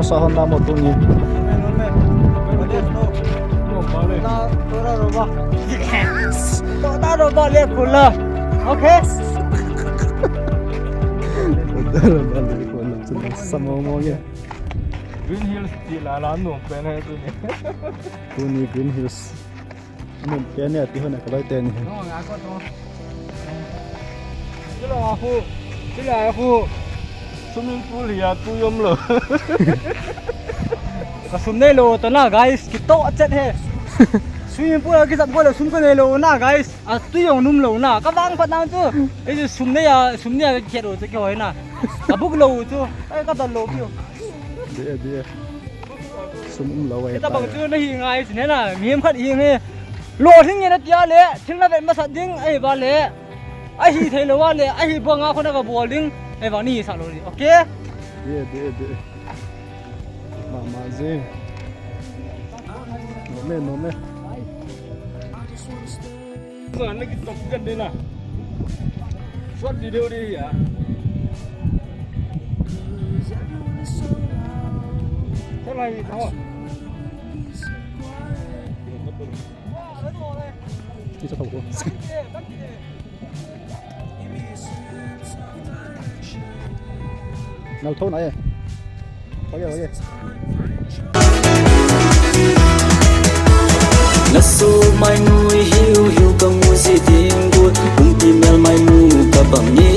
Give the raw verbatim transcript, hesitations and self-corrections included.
Sa hon la mo tuni. Toda roba. Toda roba le kula. Okay. Toda roba le kula. Samo mo ye. Green Hills ti la la no pen hai tuni. Tuni Green Hills. Amun pen ne ti hon a ka lai te ni. Sila khu, sila khu. Swimming pool hi a tu yom lo. Ka sum nei lo ta na guys, kito a chet he. Swimming pool a kisap ko le sum ko nei lo na guys. A tu yong num lo na. Ka vang phat na chu. Ei sum nei a, sum nei a khet lo chu ki hoi na. Ka buk lo chu. Ai ka dal lo piu. Dia dia. Sum um lo ai. Tabang chu na hi ngai sin he na, mihem khat hi nge. Lo thing nge na tia le, thil na vet masat ding, ahi ba le. Ahi thei lo wa le, ahi banga khona ka bol ding, ahi ba ni sa lo ni. Okay? Ye, de, de. Ma, ma, je. No me, no me. Sana kita kan dena. Short video dia ya. Salah itu. Kita tahu. Nal thona ye. Laso mai nu hiu hiu ka mu si ding bu, kumpi mel mai nu ka bang ni